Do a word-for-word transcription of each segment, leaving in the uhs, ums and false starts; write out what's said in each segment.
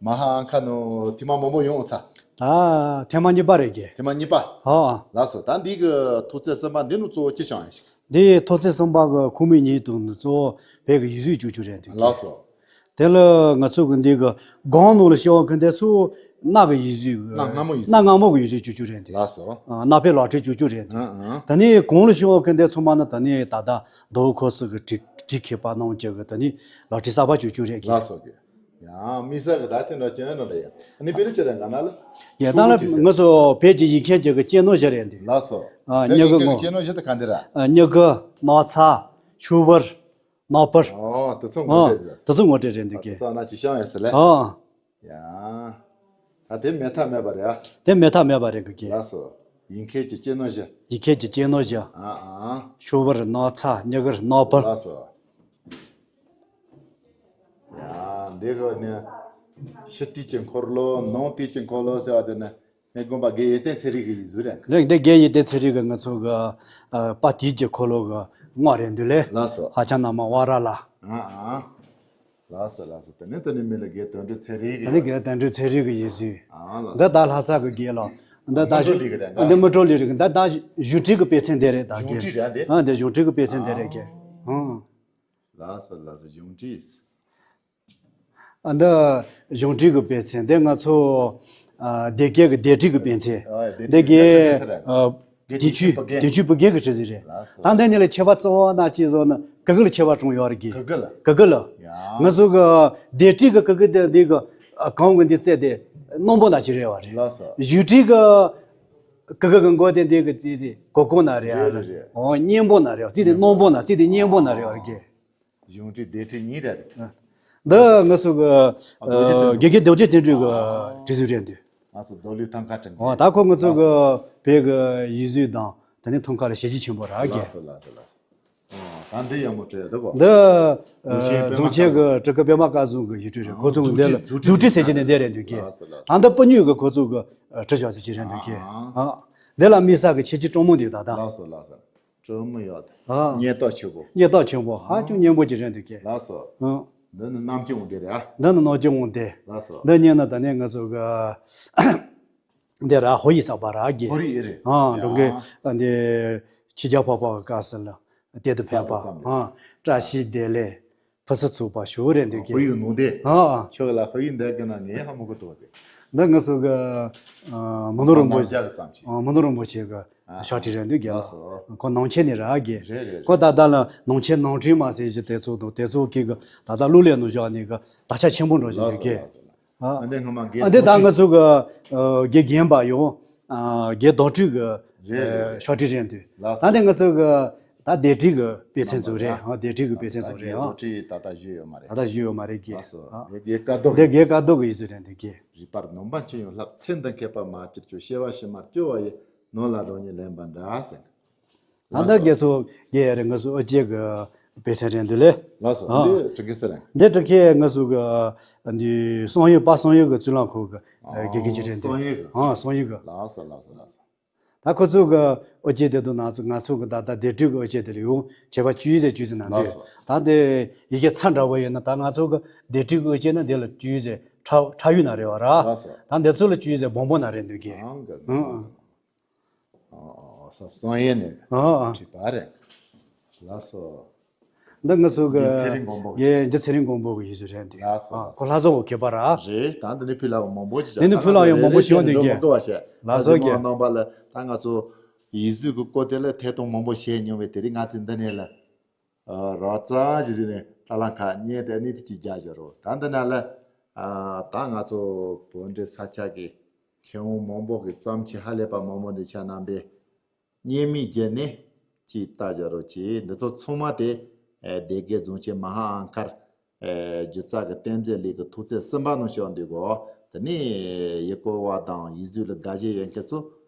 མ་ཧཱ་ཨང་ཁ་ནོ་ཐེངས་མ་མང་པོ་ཡོང་ཚ། ད་ཐེངས་མ་གཉིས་པ་རེད་གི། ཐེངས་མ་གཉིས་པ། ཨོ། ལགས་སོ། ད་འདི་གི་ཐོག་བརྩེགས་གསུམ་པ་འདི་ནུ་གཙོ་བོ་ཅི་བྱུང་ཡིན་ཞིག་འདི་ཐོག་བརྩེགས་གསུམ་པ་གི་ཁུངས་མེད་ཉིད་དུ་ནི་གཙོ་བོ་བོད་ཀྱི་ཡིག་གཟུགས་བཅུ་བཅུ་རེད་འདུག་ལགས་སོ། དེ་ལ་ང་ཚོ་གི་འདི་གི་སྒང་ནང་ལ་ཤོག་གི་འདི་ཚོ་གནའ་གི་ཡིག་གཟུགས་གནའ་སྔ་མོ་ཡིག་གནའ་གཟུགས་སྔ་མོ་གི་ཡིག་གཟུགས་བཅུ་བཅུ་རེད་འདུག་ལགས་སོ། གནའ་དཔེ་ལག་བྲིས་བཅུ་བཅུ་རེད་འདུག་ཨང་ཨང་། ད་ནི་གོང་ལ་ཤོག་གི་འདི་ཚོ་མ་ནི་ད་ནི་ད་ལྟ་རྡོ་ཁོ་སི་གི་བྲིས་བྲིས་མཁས་པ་རྣམས་ཀྱི་གི་ད་ནི་ལག་བྲིས་གསར་པ་བཅུ་བཅུ་རེད་གི། ལགས་སོ་གི། ཡང་དམིགས་བསལ་གྱི་ད་ཅི་འདྲ་ཅི་འདྲ་ལ་ཡ། ཨ་ནི་བེ་རི་ཅི་རེད་ང་ན་ལ། ཡ་ད་ལ་ང་ཚོ་བོད་ཀྱི་ཡིག་མཁན་གྱི་གི་གཅེས་ནོར་བཞི་རེད་འདི། ལགས་སོ། ཨ་བོད་སྨྱུ་ཡིག་གུ་མཁན་གྱི་ངོ་། གཅེས་ནོར་བཞི་དེ་ག་འདི་ར། ཨ་སྨྱུ་གུ། སྣག་ཚ། ཆུ་བུར། ནག་པར། ཨོ་དེ་ཚོ་ངོ་ཨ་སྤྲོད་ཟེར། དེ་ཚོ་ངོ་སྤྲོད་རེད་འདི་ཨ་གི། དེ་ཚོ་ན་ཅི་བྱང་ཡ་ཟེར་ལེ། ཨ། ཡ། ད་དེ་མེད་ཐབས་མེད་པ་རེད་ཨ། དེ་མེད་ཐབས་མེད་པ་རེད་གི་གི། ལགས་སོ། ཡིག་མཁན་གྱི་གཅེས་ནོར་བཞི། ཡིག་མཁན་གྱི་གཅེས་ནོར་བཞི། ཨ་ཨ། ཆུ་བུར། སྣག་ཚ། སྨྱུ་གུ། ནག་པར། ལགས་སོ། ཡ། འདི་གོ་ནི། ཕྱི་དུས་ཀྱི་འཁོར་ལོ་ནང་དུས་ཀྱི་འཁོར་ལོ་ཟེར་བ་དེ་ནི་ངའི་དགོན་པ་དགེ་ཡེ་ཏན་ཚེ་རིང་གི་ཡིག་གཟུགས་རེད། འདི་འདི་དགེ་ཡེ་ཏན་ཚེ་རིང་གི་ང་ཚོ་གི་ཨ་པ་དུས་ཀྱི་འཁོར་ལོ་གི་སྔགས་རེད་འདུག་ལེ། ལགས་སོ། ཧ་ཅང་ན་མ་བ་ར་ལ། ཨ་ཨ། ལགས་སོ་ལགས་སོ། དེ་ནས་དེ་ནས་མི་ལ་དགེ་དོན་གྲུབ་ཚེ་རིང་གི། ཨ་ནི་དགེ་དོན་གྲུབ་ཚེ་རིང་གི་ཡིག་གཟུགས། ཨ་ལགས་སོ། འདི་ད་ལྷ་ས་གི་དགེ་ལོ། འདི་ད་མི་འགྲོ་ལི་གི་རེད་འདི་མི་འགྲོ་ལི་རེད་འདི་ད་གཞུང་འབྲེལ་གི་དཔེ་མཚོན་འདི་རེད་ད་གཞུང་འབྲེལ་རེད་འདི། ཨ་འདི་གཞུང་འབྲེལ་གི་དཔེ་མཚོན་འདི་རེད་གི། ཨ། ཨང་། ལགས་སོ་ལགས་སོ་གཞུང་འབྲེལ། ཨ་འདི་གཞུང་འབྲེལ་གི་དཔེ་མཚོན་འདི་ང་ཚོ་ཨ་སྡེ་དགེ་གི་སྡེ་ཁྲིད་གི་དཔེ་མཚོན། ཨ་སྡེ་འདི་ཁྲིད་གི་གི་ཨ་སྡེ་ཁྲིད་པ་རྒན། སྡེ་ཁྲིད་པ་རྒན་གི་བྲིས་ཟིན་རེད། ལགས་སོ། ད་འདི་ནི་ལ་ཁྱད་པར་གཙོ་བོ་ན་ཅི་བཟོ་ན་གི་གུ་ལ་ཁྱད་པར་བྱུང་ཡོད་རེད་གི། གི་གུ་ལ། གི་གུ་ལ། ཡ། ང་ཚོ་གི་སྡེ་ཁྲིད་གི་གི་གུ་འདི་འདི་གི་ཨ་གང་གི་འདི་རྩེ་དེ་སྣམ་བུ་ན་ཅི་རེད་བ་རེད། ལགས་སོ། གཞུང་འབྲེལ་གི་གི་གུ་གི་མགོ་དེ་འདི་གི་རྩེ་རྩེ་གོ་གོ་ན་རེད་ཨ། རེད་རེད་རེད། ཨོ་སྙན་པོ་ན་རེད་རྩེ་དེ་སྣམ་བུ་ན་རྩེ་དེ་སྙན་པོ་ན་རེད་བ་རེད་གི། གཞུང་འབྲེལ་སྡེ་ཁྲིད་གཉིས་རེད། འདི་ང་ཚོ་གི་ཨ་རྡོ་རྗེ་དོན་གྲུབ། དགེ་རྒན་རྡོ་རྗེ་དོན་གྲུབ་གི་ཨ་བྲིས་གཟུགས་རེད་འདུག་ང་ཚོ་རྡོ་ལུས་ཐང་ཁ་དྲན་ཨོ་ད་ཁོ་ང་ཚོ་གི་བོད་གི་ཡིག་གཟུགས་དང་དེ་ནས་ཐང་ཁ་ལ་ཞེ་ཅིག་ཆེན་པོ་ར་གི། ལགས་སོ་ལགས་སོ་ལགས་སོ། ཨོ་ད་འདི་ཡག་མོ་བྲིས་འདུག་གོ། འདི་རྫོང་ཆེན་རྫོང་ཆེན་གི་སྤྲུལ་སྐུ་པད་མ་སྐལ་བཟང་གི་ཡིག་འབྲུ་རེད། ཁོ་ཚོ་འདི་ལ་རྫོང་ཁྲི་ཟེར་གྱི་ནས་འདི་རེད་འདུག་གི། ལགས་སོ་ལགས་སོ། ད་འདི་སྤུ་སྨྱུག་གི་ཁོ་ཚོ་གི་བྲིས་བཞག་ཟེར་གྱི་རེད་འདུག་གི། ཨ། འདི་ལ་དམིགས་བསལ་གྱི་ཁྱད་ཆོས་སྤྲང་མོ་འདུག་ད་ལྟ། ལགས་སོ་ལགས་སོ། སྤྲང་མོ་ཡོད། ཨ། སྙན་སྟོབས་ཆེན་པོ། སྙན་སྟོབས་ཆེན་པོ་ཧ་ཅང་སྙན་པོ་ཅིག་རེད་འདུག་གི། ལགས་སོ། ཨ། འདི་ནི་རྣམ་དཔྱོད་དབང་ལྡན་རེད་ཨ། འདི་ནི་རྣམ་དཔྱོད་དབང་ལྡན། ལགས་སོ། འདི་ཉན་ན་ད་ནི་ང་ཚོ་གི་འདི་ར་ཧོར་ཡིག་གསར་པ་ར་གི། ཧོར་ཡིག་རེད། ཨ་འགྲོ་གི། ཡ། འདི་ཕྱི་རྒྱལ་འཕགས་པ་གི་སྐབས་སུ་ལ་གཏེར་དུ་ཕེབས་པ། གསར་དུ་བརྩམས་རེད། ཨ། བཀྲ་ཤིས་བདེ་ལེགས། ཕུན་སུམ་ཚོགས་པ་ཞུ་རེད་འདུག་གི། ཧོར་ཡིག་ནང་དེ། ཨ་ཨ། ཁྱོད་ལ་ཧོར་ཡིག་འདི་གི་ན་ངས་ཧ་མི་གོ་ཐུབ་དེ། འདི་ང་ཚོ་གི་ཨ་མི་ནུ་རིན་པོ་ཆེ། ནམ་རྒྱ་གི་བརྩམས་ཆོས། ཨ་མི་ནུ་རིན་པོ་ཆེ་གི་ཨ་ཕྱག་བྲིས་རེད་འདུག་གི་ལགས་སོ། ཁོ་ནང་ཆེན་ནས་རག་གི། རེད་རེད་ཁོ་རེད། ད་ལྟ་ལ་ནང་ཆེན་ནང་ཁྲིད་མ་ཟེར་གྱི་དེ་ཚོ་དང་དེ་ཚོ་གི་གི་ད་ལྟ་གློག་ཀླད་ནང་བཞག་ནས་གི་དག་ཆ་ཆེན་པོ་འགྲོ་བཞིན་ཡོད་གི། ལགས་སོ་ལགས་སོ་ལགས་སོ། ཨ། ཨ་འདི་སྔོན་མ་རྒན། ཨ་འདི་ད་ང་ཚོ་གི་ཨ་རྒན་རྒན་པ་ཡོང་། ཨ་རྒན་རྡོ་ཁྲུས་གི་རེད་རེད་རེད། ཕྱག་བྲིས་རེད་འདུག་ལགས་སོ། ད་འདི་ང་ཚོ་གི་ད་སྡེ་ཁྲིད་གི་དཔེ་མཚོན་ཚུལ་རེད། ཨ་སྡེ་ཁྲིད་གི་དཔེ་མཚོན་ཚུལ་རེད། ཨ་རྡོ་ཁྲུས་ད་ལྟ་བཞུགས་ཡོད་མ་རེད། ད་ལྟ་བཞུགས་ཡོད་མ་རེད་གི། ལགས་སོ། ཨ་འདི་རྒན་དཀའ་སྡུག་འདི་རྒན་དཀའ་སྡུག་གི་ཡིག་གཟུགས་རེད་འདུག་གི། རིག་པ་ནོམ་པ་ཆེ་ཡང་བསླབ། ཚེ་འདི་མཁས་པ་མ་གྱུར་ཀྱང་། སྐྱེ་བ་ཕྱི་མར་སྐྱོ་བ་ཡི། ནོར་ལ་རང་ཉིད་ལེན་པ་འདྲ་ཟེར། ད་ལྟ་རྒན་ཚོ་རྒན་ཡ་རེད། ང་ཚོ་ཨོ་ཅེ་གི་དཔེ་མཚོན་རེད་འདུག་ལེ། ལགས་སོ། ཨ། འདི་དྲུག་གི་ཟེར་རེད། འདི་དྲུག་གི་ང་ཚོ་གི་འདི་གསང་ཡུལ་དཔལ་གསང་ཡུལ་གི་གཙུག་ལག་ཁང་གི་ཨ་དགེ་རྒན་ཅིག་རེད་འདུག་གསང་ཡུལ་གི། ཨ་གསང་ཡུལ་གི། ལགས་སོ་ལགས་སོ་ལགས་སོ། ད་ཁོ་ཚོ་གི་ཨོ་ཅེ་དེ་དུ་ང་ཚོ་ང་ཚོ་གི་ད་ལྟ་སྡེ་དྲུག་གི་ཨོ་ཅེ་དེ་ལ་ཡོང་བྱས་པ་བཅུ་ཡི་ཟེར་བཅུ་ཟེར་ན་འདི། ལགས་སོ། ད་འདི་ཡི་གེ་ཚ་འདྲ་བོ་ཡོད་ན་ད་ང་ཚོ་གི་སྡེ་དྲུག་གི་ཨོ་ཅེ་ན་འདི་ལ་བཅུ་ཡི་ཟེར་ཁྲ་ཁྲ་ཡུལ་ན་རེད་བ་ར། ལགས་སོ། ད་འདི་ཚོ་ལ་བཅུ་ཡི་ཟེར་སྦོམ་པོ་ན་རེད་འདུག་གི། ཨང་གི། ཨང་ཨང་། ཨོ་ས་སང་ཡེ་ནས། ཨོ་ཨ། བྲིས་པ་རེད། ལགས་སོ། འདི་ང་ཚོ་གི་འདི་ཚེ་རིང་མགོན་པོ་གི། ཡེ་འདི་ཚེ་རིང་མགོན་པོ་གི་ཡིག་གཟུགས་རེད་འདི། ལགས་སོ། ཨ་ལགས་སོ། ཁོ་ལྷ་བཟང་བོ་མཁས་པ་ར། རེད། ད་འདི་ནི་ཕུལ་ལ་མང་པོ་ཞིག་འདི་ནི་ཕུལ་ལ་ཡང་མང་པོ་ཞིག་ཡོང་འདུག་གི། ལགས་སོ་གི། རྣམ་པ་ལ་ད་ང་ཚོ་ཡིག་གཟུགས་ཀྱི་སྐོར་དེ་ལ་ཐད་གཏོང་མང་པོ་བྱས་མྱོང་བའི་དེ་རིང་ང་ཚོས་འདི་ནས་ལ། རོགས་ཙང་ཞིག་ཟིན་ནས་ད་ལ་ཁ་ཉན་དེ་ནི་ཕི་ཅི་རྒྱ་ཞོ་རོ། ད་འདི་ན་ལ་ད་ང་ཚོ་བོད་འབྲེལ་ས་ཆ་གི་མཁས་དབང་མང་པོ་གི་བརྩམས་ཆོས་ཧ་ལས་པ་མང་པོ་འདི་ཆ་རྣམ་པས་སྙན་མིག་བརྒྱུད་ནས་ཅིག་ལྟ་ཞོ་རོ་ཅིག་འདི་ཚོ་ཚང་མ་དེ་སྡེ་དགེ་རྫོང་ཆེན་མ་ཧཱ་ཨང་ཁར་སྒྱུ་རྩལ་གི་རྟེན་རྫས་ལས་གི་ཐོག་བརྩེགས་གསུམ་པ་ནང་ཤོག་འདུག་གོ། དེ་ནས་ཡི་གེ་བ་དང་ཡིག་གཟུགས་ལ་དགའ་ཞེན་ཡོད་མཁན་ཚོ་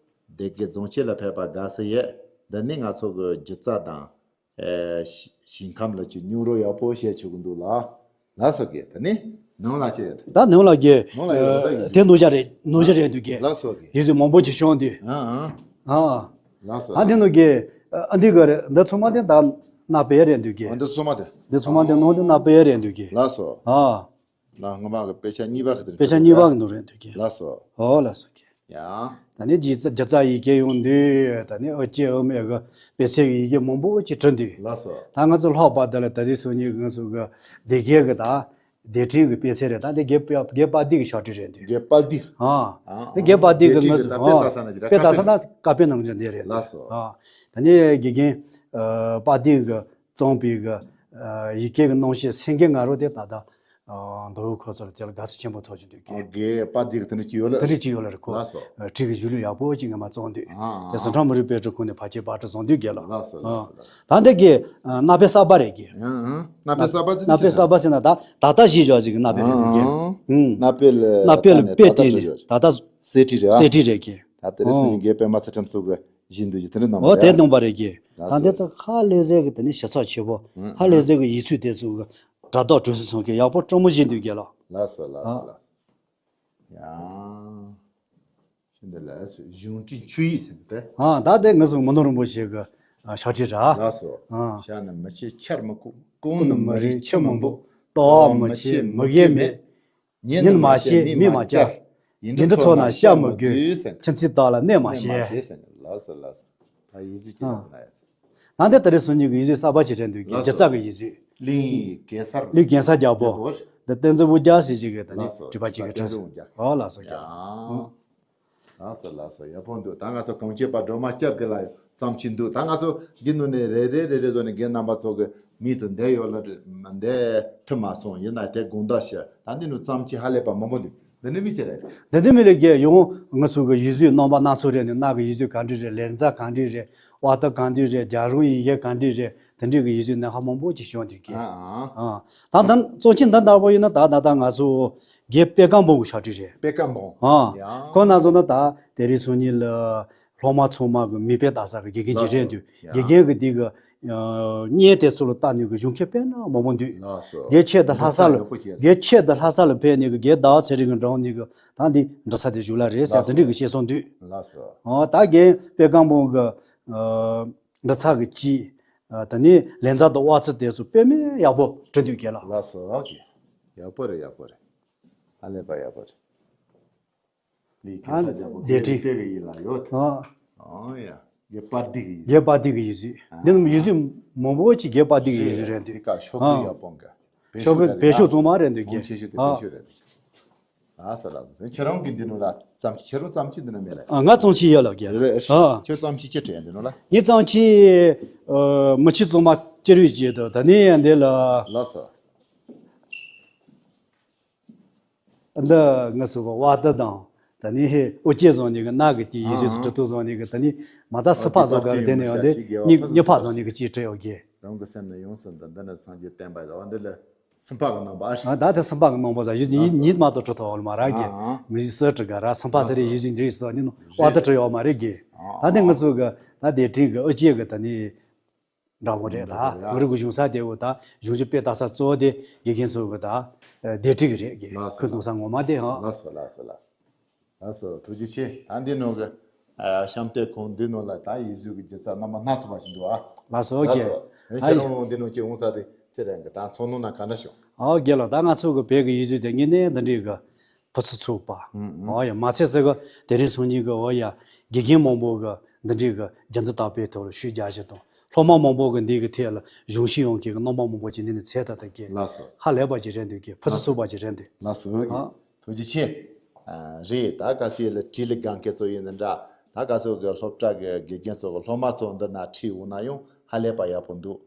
སྡེ་དགེ་རྫོང་ཆེན་ལ་ཕེབས་པ་དགའ་ས་ཡོད། འདི་ནི་ང་ཚོ་གི་སྒྱུ་རྩལ་དང་། ཨེ་ཞིང་ཁམས་ལ་ཅིག་སྙོམས་རོགས་ཡག་པོ་བྱེད་ཆོག་གི་འདུག་ལ། ལགས་སོ་གི། ད་ནི་ནང་ལ་ཅི་ཡོད། ད་ནང་ལ་གི་ནང་ལ་ཡོད་ད་ཡོད། དེ་ནོར་བྱ་རེད་ནོར་བྱ་རེད་འདུག་གི། ལགས་སོ་གི། ཡིག་གཟུགས་མང་པོ་ཅིག་བྱུང་འདུག་ཨ་ཨ། ཨ། ལགས་སོ། ཨ་འདི་ནོ་གི། ཨ་འདི་ག་རེད་འདི་ཚང་མ་དེ་ད་ནག་པའི་རེད་འདུག་གི། ཨ་འདི་ཚང་མ་དེ། འདི་ཚང་མ་དེ་ནང་དེ་ནག་པའི་རེད་འདུག་གི། ལགས་སོ། ཨ། ལ་སྔོན་མ་གི་དཔེ་ཆ་གཉིས་པ་གི་དེ་དཔེ་ཆ་གཉིས་པ་གི་ནང་རེད་འདུག་གི། ལགས་སོ། ཨོ་ལགས་སོ་གི། ཡ། ད་ནི་སྒྱུ་རྩ་སྒྱུ་རྩལ་ཡི་གེ་ཡོང་དུས་ད་ནི་ཨོ་ལྕེ་ཨོ་མའི་གི་དཔེ་ཚད་ཡི་གེ་མང་པོ་ཅིག་བྲིས་འདུག། ལགས་སོ། ད་ང་ཚོ་ལྷག་པར་དུ་ལ་ད་རེས་སང་ཉིན་ང་ཚོ་གི་སྡེ་དགེ་གི་ད་སྡེ་ཁྲིད་ཀྱི་དཔེ་ཚད་རེད། ད་འདི་དགེ་དགེ་དཔལ་ལྡན་གྱི་ཕྱག་བྲིས་རེད་འདུག། དགེ་དཔལ་ལྡན། ཨ། ཨ། འདི་དགེ་དཔལ་ལྡན་གྱི་ང་ཚོ་དཔེ་ཨ་ལྟ་ས་ན་ཅི་ར་དཔེ་ལྟ་ས་ན་ཀ་པའི་ནང་ཅན་འདི་རེད། ལགས་སོ། ཨ། ད་ནི་དགེ་རྒན་ཨ་དཔལ་ལྡན་གྱི་རྩོམ་པའི་གི་ཨ་ཡི་གེ་གི་རྣམ་བཤད་སེང་གེ་ང་རོ་དེ་ད་ལྟ་ཨ་མདོ་དབུས་ཁམས་གསུམ་ལ་དེ་ལ་དགའ་བསུ་ཆེན་པོ་ཐོབ་བཞིན་འདུག་གི། ཨོ་དགེ་དཔལ་ལྡན་གྱི་དེ་འདྲ་ཅིག་ཡོད་ལ། དེ་འདྲ་ཅིག་ཡོད་ལ་རེད་ཁོ། ལགས་སོ། ཨ་ཁྲིད་ཀྱི་གཞུང་ལུགས་ཡག་པོ་ཅིག་ངས་མ་རྩོམ་འདུག། ཨ་ཨ། དེ་ཟི་ཁྲོན་མི་རིགས་དཔེ་སྐྲུན་ཁང་ནས་ཕལ་ཆེར་པར་སྐྲུན་བཟོ་འདུག་གི་ལ། ལགས་སོ་ལགས་སོ་ལགས་སོ། ད་འདི་གི་ཨ་གནའ་དཔེ་གསར་པ་རེད་གི། ཨ་ཨ། གནའ་དཔེ་གསར་པ་ཅི་འདྲ་གནའ་དཔེ་གསར་པ་ཟེར་ན་ད་ད་ལྟ་བཞེས་བཞག་ཅིག་གི་གནའ་དཔེ་རེད་འདུག་གི། ཨ་ཨ། ཨུམ། གནའ་དཔེ་ལ་གནའ་དཔེ་ལ་ད་ནས་དཔེ་ད་ལྟ་བསྟན་ནས་བཞག་ཅིག་ད་ལྟ་གསེར་ཁྲི་རེད་ཨ། གསེར་ཁྲི་རེད་གི། ད་དེ་རིང་སང་ཉིན་ཨོ་དགེ་དཔོན་མ་ཚེ་ཁྲིམས་སོགས་ཀྱིས་བཞེངས་འདུག་གི། དེ་འདྲ་གནང་ཨོ་བ་དེ་རེད། གནང་བ་རེད་གི། ལགས་ད་འདི་སོ། ཚོ་ཧ་ལས་ཟེར་གི་དེ་ནི་ཞིབ་ཚགས་ཆེ་པོ། ཧ་ལས་ཟེར་གི་ཡིག་ཚུལ་དེ་ཚོ་གི་སྒྲ་དག་གྲུབ་ཚུལ་སོགས་ཀྱི་ཡག་པོ་སྤྲོ་མོ་བཞེངས་འདུག་གི་ལ། ལགས་སོ་ལགས་སོ་ཨ་ལགས་སོ། ཡང་། ཤིན་ཏུ་ལས་གཞུང་བྲིས་ཆུ་ཡིག་ཟེར་ཏེ། ཨ་ད་དེ་ང་ཚོ་མི་ནོར་རིན་པོ་ཆེ་གི་ཨ་ཕྱག་བྲིས་ར། ལགས་སོ། ཨ་ཤ་ནི་མི་ཆེ་ཆར་མི་ཁུག། ཀོང་ནི་མི་རིང་ཆུ་མི་འབོག། ལྟོ་བ་མི་ཆེ་མི་གས་མེད། ཉིན་ནི་མ་ཤེས་མི་མ་བསྐྱལ། ཡིན་འདི་ཚོ་ན་བཤད་མི་དགོས། ཁྱིམ་མཚེས་དག་ལ་གནས་མ་བཤད། ལགས་སོ་ལགས་སོ། ད་ཡིག་གཟུགས་ཅི་ལ་ན་ཡ། ད་འདི་ད་རེས་སང་ཉིན་གྱི་ཡིག་གཟུགས་གསར་པ་ཅིག་རེད་འདུག་གི། ལགས་སོ། སྒྱུ་རྩལ་གྱི་ཡིག་གཟུགས། གླིང་གེ་སར། གླིང་གེ་སར་རྒྱལ་པོ། རྒྱལ་པོ། འདི་བསྟན་འཛིན་དབུ་རྒྱལ་ཟེར་ཅིག་གི་ད་ནི། ལགས་སོ། བྲིས་པ་ཅིག་གི་བྲིས་སོ། ཨོ་ལགས་སོ་རྒྱལ་པོ། ཡ། ལགས་སོ་ལགས་སོ། ཡག་པོ་འདུག། ད་ང་ཚོ་གངས་ཅན་པ་སྒྲོལ་མ་སྐྱབས་ཀྱི་ལ་བརྩམས་ཆོས་འདུག། ད་ང་ཚོ་འདི་ནང་ནས་རེ་རེ་རེ་རེ་བཟོ་ནས་རྒན་རྣམ་པ་ཚོ་གི་མིང་དུ་འདས་ཡོད་ལ་མ་འདས་ཐུབ་མ་སོང་། ཡིན་ན་དེ་དགོངས་དག་ཞུ། ད་འདི་ནང་བརྩམས་ཆོས་ཧ་ལས་པ་མང་པོ་འདུག། འདི་ནི་མི་ཚེ་རེད། འདི་ནི་མི་ལས་རྒྱལ་ཡོང་ང་ཚོ་གི་ཡིག་གཟུགས་རྣམ་པ་སྣ་ཚོགས་རེད་ནི། གནའ་གི་ཡིག་གཟུགས་ག་འདྲ་རེད། ལེགས་མཛའ་ག་འདྲ་རེད། དབའ་རྟ་ག་འདྲ་རེད། རྒྱལ་རོང་ཡི་གེ་ག་འདྲ་རེད། དེ་འདྲའི་གི་ཡིག་གཟུགས་ནི་ཧ་མང་པོ་ཅིག་བྱུང་འདུག་གི། ཨ་ཨ། ད་ད་བརྩམས་ཆོས་འདི་འདྲ་པོ་ཡིན་ན་ད་ད་ད་ང་ཚོ་རྒན་པད་དཀར་འབུམ་གྱི་ཕྱག་བྲིས་རེད། པད་དཀར་འབུམ། ཨ། ཡ། ཁོ་ན་ཚོ་ན་ད་དེ་རིང་སང་ཉིན་ལ་སློབ་མ་ཚང་མ་གི་མིག་དཔེ་ལྟ་ས་གི་དགེ་རྒན་ཅིག་རེད་འདུག། ལགས་སོ། ཡ། དགེ་རྒན་གི་འདི་གི་ཨ་བརྙན་དེ་ཚོ་ལ་ལྟ་ནས་གི་གཞུང་ཁྱེར་དཔེ་ན་མང་པོ་འདུག། ལགས་སོ། རྒན་ཆེད་དུ་ལྷ་ས་ལ། འདི་ས་ཡག་པོ་བྱས་སོང་། རྒན་ཆེད་དུ་ལྷ་ས་ལ་ཕེབས་ནས་གི་རྒན་ཟླ་བ་ཚེ་རིང་གི་འགྲམ་ནས་གི་ད་འདི་འབྲི་ས་དེ་བཞུགས་ལ་རེད་ཟེར། ལགས་སོ། དེ་འདྲའི་གི་བཤད་སོང་འདུག། ལགས་སོ། ཨ་ད་རྒན་པད་དཀར་འབུམ་གི་ཨ་འབྲི་ཚར་གི་ཅིག། ཨ་ད་ནི་ལེགས་མཛའ་དང་དབའ་རྩ་དེ་ཚོ་དཔེ་མེད་ཡག་པོ་བྲིས་འདུག་གི་ལ། ལགས་སོ། ཨོ་ཀེ། ཡག་པོ་རེད། ཡག་པོ་རེད། ཧ་ལས་པ་ཡག་པོ་རེད། ལི་གེ་ཨ་ས་རྒྱལ་པོ་ལས་དེ་བྲིས་དེ་གི་ཡིན་ལ་ཡོད། ཨ། ཨོ་ཡ། རྒན་པད་ལྡན་གི་ཡིག་གཟུགས། རྒན་པད་ལྡན་གི་ཡིག་གཟུགས། ཨ། འདི་ནི་ཡིག་གཟུགས་མང་པོ་ཅིག་རྒན་པད་ལྡན་གི་ཡིག་གཟུགས་རེད་འདུག། དེ་ཀ་ཤོག་ཨ། གུ་ཡག་པོ་འགའ། བེད་ཤོག་གི་བེད་ཤོག་ཚང་མ་རེད་འདུག་གི། གོང་ཆེ་ཤོས་དེ་ཨ། བེད་ཤོག་རེད། ཨ་ས་ལ་ས་ཁྱེད་རང་གི་འདི་ནང་ལ་བརྩམས་ཁྱེད་རང་བརྩམས་ཆོས་འདི་ན་མེད་ལ། ཨ་ང་བརྩམས་ཆོས་ཡོད་ལ་གི། རེད་རེད། ཨ། ཁྱོད་བརྩམས་ཆོས་ཅི་བྲིས་འདི་ནང་ལ། ངས་བརྩམས་ཆོས་ཨ་མི་ཆོས་གཙང་མ་ཅི་རིགས་བྱས་འདུག། ད་ནི་ཡང་འདི་ལ། ལགས་སོ། འདི་ང་ཚོ་གི་དབའ་རྟ་དང་། ད་ནི་ཨོ་ལྕེ་བཟུང་ནས་གི་གནའ་གི་དེ་ཡིག་གཟུགས་སུ་ཨ་ཨ། གྲུབ་ཐོབ་བཟུང་ནས་གི་ད་ནི་མ་རྩ་སུ་ཕག་བཟོ་ག་རེ་དེ་ནས་ཡང་དེ་གཉིས་གཉིས་ཕག་བཟུང་ནས་གི་ཅིག་བྲིས་ཡོད་གི། རང་གི་སེམས་ནི་ཡོངས་སུ་འདུལ། འདི་ནི་སངས་རྒྱས་བསྟན་པ་ཡིན། འོ་འདི་ལ་སུམ་ཕག་གི་རྣམ་པ་ཨ་ཧྲི། ཨ་ད་དེ་སུམ་ཕག་གི་རྣམ་པ་ཟ་ཡིག་ཡིག་ཉིད་མ་གཏོགས་གྲུབ་ཐོབ་ཡོད་མ་རེད་གི། ཨ་ཨ། མི་ཡིག་སུ་བྲིས་ག་ར་སུམ་ཕག་ཟེར་རེ་ཡིག་གཟུགས་འབྲི་སོགས་ནི་ནོ་དབའ་རྟ་བྲིས་ཡོད་མ་རེད་གི། ཨ་ད་དེ་ཨ། ང་ཚོ་གི་ད་དེ་བྲིས་གི་ཨོ་ལྕེ་གི་ད་ནི། འདྲ་པོ་རེད་ད། འདྲ་པོ་རེད་ང་རང་གི་གཞུང་ས་དེ་འོ་ད་གཞུང་ཆུ་དཔེ་ལྟ་ས་གཙོ་བོ་དེ་དགེ་རྒན་ཚོ་གི་ད་སྡེ་ཁྲིད་གི་རེད་གི། ལགས་སོ་ཁུ་ལགས་གཏོང་ས་ངོ་མ་དེ་ཧང་། ལགས་སོ་ལགས་སོ་ལགས་སོ། ལགས་སོ་ཐུགས་རྗེ་ཆེ། ད་འདི་ནང་གི་ཨ་གཤམ་དེ་ཁོང་འདི་ནང་ལ་ད་ཡིག་གཟུགས་ཀྱི་སྒྱུ་རྩལ་རྣམ་པ་སྣ་ཚོགས་པ་ཞིག་འདུག་ཨ། ལགས་སོ་ལགས་ཨོ་ཀེ། སོ་ཨེ་ཨ་ཁྱེད་ཡ། རང་འདི་ནང་ཅིག་འོང་ས་དེ་ཁྱེད་རང་གི་ད་ཚོགས་ནང་ན་ག་འདྲ་བྱུང་། ཨོ་ཀེ་ལགས། ད་ང་ཚོ་གི་བོད་ཀྱི་ཡིག་གཟུགས་དེ་དངོས་གནས་འདི་འདྲའི་གི་ཕུ་ཚུ་ཚུགས་པ། ཨང་ཨང་། ཨོ་ཡ། མ་ཚད་ཟེར་གི་དེ་རིང་སང་ཉིན་གི་ཨོ་ཡ་དགེ་རྒན་མང་པོ་གི་འདི་འདྲའི་གི་རྒྱུན་འཛིན་དར་སྤེལ་ཐོག་ལ་ཤུགས་རྒྱག་བཞིན་དང་སློབ་མ་མང་པོ་གི་འདི་གི་ཐད་ལ་གཞུང་ཤེས་ཡོང་མཁན་གི་རྣམ་པ་མང་པོ་ཅིག་འདི་ནས་འཚོལ་ཐུབ་ཐུབ་མཁན། ལགས་སོ། ཧ་ལས་པ་ཅིག་རེད་འདུག་གི། ཕུ་ཚུགས་ཚུགས་པ་ཅིག་རེད་འདུག། ལགས་སོ། ཨ། ཐུགས་རྗེ་ཆེ། ཨ་རེད། ད་ག་ཅི་ལ་བྲིས་ལ་སྒང་སྐད་ཚོ་ཡིན་ན་འདྲ། ད་ག་ཚོད་གི་སློབ་གྲྭ་གི་དགེ་རྒན་ཚོ་གི་སློབ་མ་ཚོ་འདི་ན་ཁྲིད་འོང་ན་ཡང་ཧ་ལས་པ་ཡག་པོ་འདུག།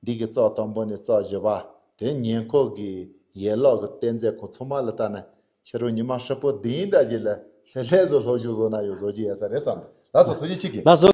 འདི་གི་ཙོག་དང་པོ་ནས་ཙོག་བཞི་པ་དེ་ཉེ་འཁོར་གྱི་ཡན་ལག་གི་གཏན་ཚད་ཁོ་ཚང་མ་ལ་ལྟ་ན་ཁྱེད་རང་ཉི་མ་ཧྲིལ་པོ་བདུན་འདྲ་ཅིག་ལ་ལྷོད་ལྷོད་བཟོ་སློབ་སྦྱོང་བཟོ་ན་ཡང་བཟོ་རྒྱུ་ཡོད་ས་རེད་བསམ་འདུག། ལགས་སོ། ཐུགས་རྗེ་ཆེ་གི། ལགས་སོ།